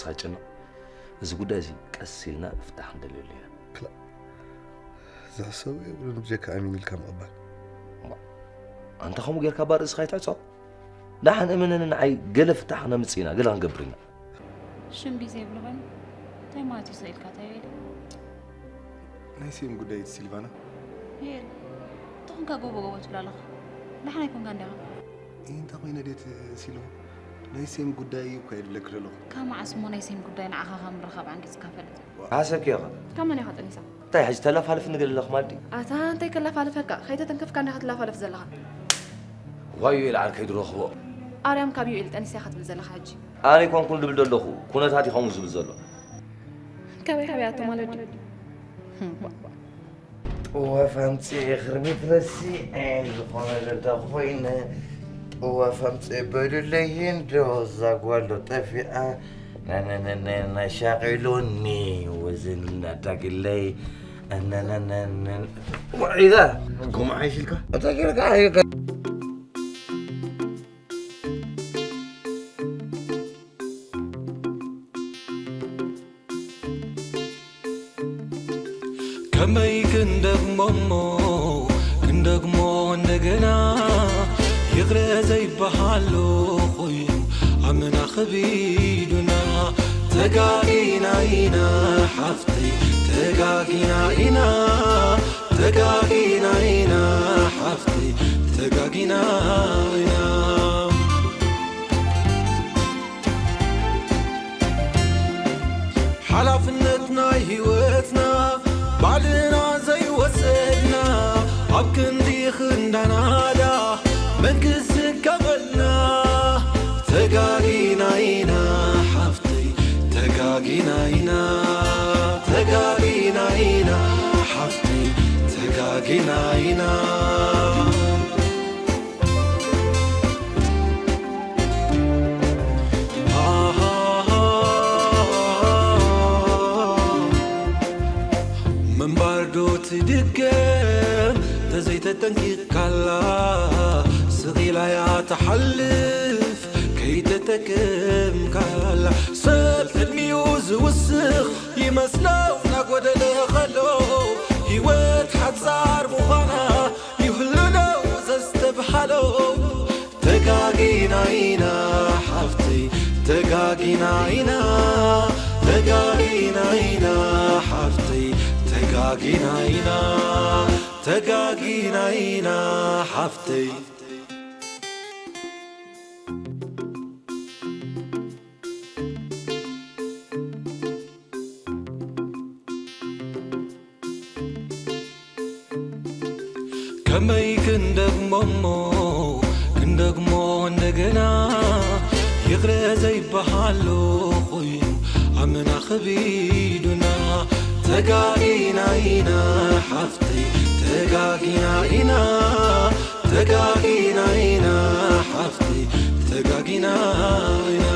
ሳጭኖ፣ እዚ ጉዳይ እዚ ቀስ ኢልና ፍታሕ ክንደልየሉ ኢና። ክላ፣ ዝሕሰቡ የብሉን ብጀካ ኣሚን ኢልካ ምቕባል። እሞ፣ ኣንታ ከምኡ ጌርካ እባ ርእስኻ ኣይትዕጾ። ደሓን እመነኒ፣ ንዓይ ገለ ፍታሕ ክነምጽእ ኢና፣ ገለ ክንገብር ኢና። ሽም ድዩ ዘይብሉ ኮይኑ? እንታይ ማለት እዩ ስቕ ኢልካ እንታይ ኢለ? ናይ ሴም ጉዳይ እቲ ሲልቫና። ሄል፣ እንታይ ኮንካ ጎቦ ጎቦ ትብል ኣለኻ? ደሓን ኣይኮንካ እንዲኻ። እንታይ ኮይነ ድየ እቲ ሲልቫ? ናይ ሴም ጉዳይ እዩ እኮ እየ ዝብለኪ ዘለኹ። ካብ መዓስ እሞ ናይ ሴም ጉዳይ ንዓኻ ካብ ምርኻብ ዓንጊፅካ ፈልጥ? ሓሰብኪ ኢኻ። ካብ መን ኢኻ ጠኒሳ? እንታይ ሕጂ ተላፋልፍ ንገለለኹም ኣዲ? ኣታ እንታይ ከላፋልፈካ? ከይተተንከፍካ እንዲኻ ትላፋልፍ ዘለኻ። ዋይ ዩኤል ዓርከይ ድረኽቦ። ኣርያም ካብ ዩኤል ጠኒሳ ኢኻ ትብል ዘለኻ ሕጂ። ኣነ ኣይኮንኩን ዝብል ዘለኹ፣ ኩነታት እዩ ከምኡ ዝብል ዘሎ። ካበይ ካበይ ኣቶም ኣለዲ? ጥዋፍ ኣምፅኤ ክርቢት ረሲዐ ዝኾነ ዶ እንተኾይነ ጥዋፍ ኣምፅኤ በሉለይ እንዶ እዛ ጓል ዶ ጠፊኣ ናናናናና ሻቒሎኒ ወዝን እናዳግለይ ኣናናናናን ውዒዛ ጉምዓ ኢልካ እንታይ ጌርካ ኢልካ ከመይ ክንደግሞ እሞ ክንደግሞ እንደገና ይቕረ ዘይበሃሎ ኮይኑ ኣመና ኸቢዱና ተጋጊና ኢና ሓፍተይ ተጋጊና ኢና ተጋጊና ኢና ሓፍተይ ተጋጊና ኢና ሓላፍነት ናይ ህይወትና ባዕልና ዘይወሰድና ኣብ ክንዲ ክንዳናዳ መንግስቲ ከበልና ተጋጊና ኢና ሓፍተይ ተጋጊና ኢና ተጋጊና ኢና ሓፍተይ ተጋጊና ኢና ምንባርዶ ትድገም ተዘይተጠንቂቕካላ ስቒላያ ትሓልፍ ከይተጠቀምካላ ሰብ ዕድሚኡ ዝውስኽ ይመስሎ ናጎደለ ኸሎ ህይወት ሓፃር ምዃና ይህሉ ነው ዘስተብሃሎ ተጋጊና ኢና ሓፍተይ ተጋጊና ኢና ተጋጊና ኢና ሓፍተይ ተጋጊና ኢና ተጋጊና ኢና ሓፍተይ ከመይ ክንደግሞ እሞ ክንደግሞ እንደገና ይቕረ ዘይበሃሎ ኮይኑ ኣመና ኸቢዱና ተጋጊና ኢና ሓፍተይ ተጋጊና ኢና ተጋጊና ኢና ሓፍተይ ተጋጊና ኢና